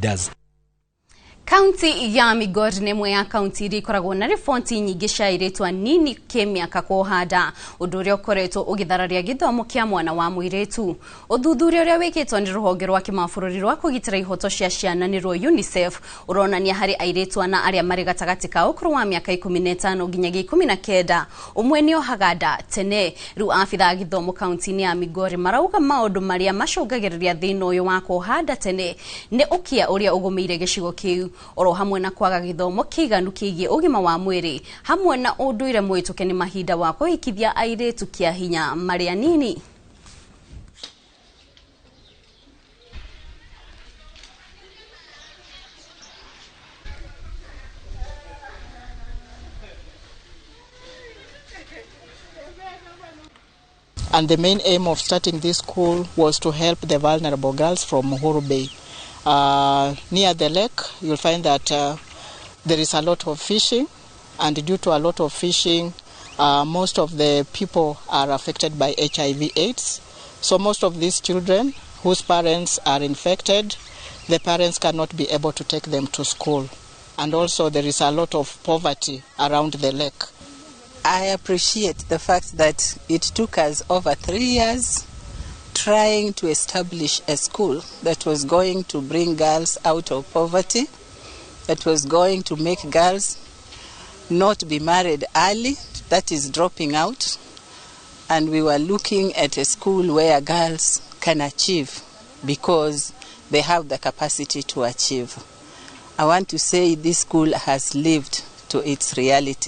Does. Kaunti ya Migori nĩ ĩmwe ya kaunti iria ikoragwo na riboti nyingĩ cia airĩtu anini kĩmĩaka kuoha nda, ũndũ ũrĩa ũkoretwo ũgĩthararia gĩthomo kĩa mwana wa mũirĩtu. Ũthuthuria ũrĩa wĩkĩtwo nĩ rũhonge rwa kĩmabũrũri rwa kũgitĩra ihoto cia ciana nĩ rwo UNICEF ũronania harĩ airĩtu ana arĩa marĩ gatagatĩ ka ũkũrũ wa mĩaka 15 nginyagia 19, ũmwe nĩ ohaga nda tene. Rĩu abithaa a gĩthomo kaunti-inĩ ya Migori marauga maũndũ marĩa macũngagĩrĩria thĩna ũyũ wa kuoha nda tene nĩ ũkĩa ũrĩa ũgũmĩire gĩcigo kĩu, oro hamwe na kwaga gĩthomo kĩiganu kĩgiĩ ũgima wa mwĩrĩ, hamwe na ũndũire mũhĩtũke nĩ mahinda wa kũhikithia airĩtu kĩa hinya marĩ anini. And the main aim of starting this school was to help the vulnerable girls from Muhuru Bay. Near the lake, you'll find that there is a lot of fishing, and due to a lot of fishing, most of the people are affected by HIV/AIDS. So most of these children whose parents are infected, the parents cannot be able to take them to school. And also there is a lot of poverty around the lake. I appreciate the fact that it took us over 3 years trying to establish a school that was going to bring girls out of poverty, that was going to make girls not be married early, that is dropping out. And we were looking at a school where girls can achieve because they have the capacity to achieve. I want to say this school has lived to its reality.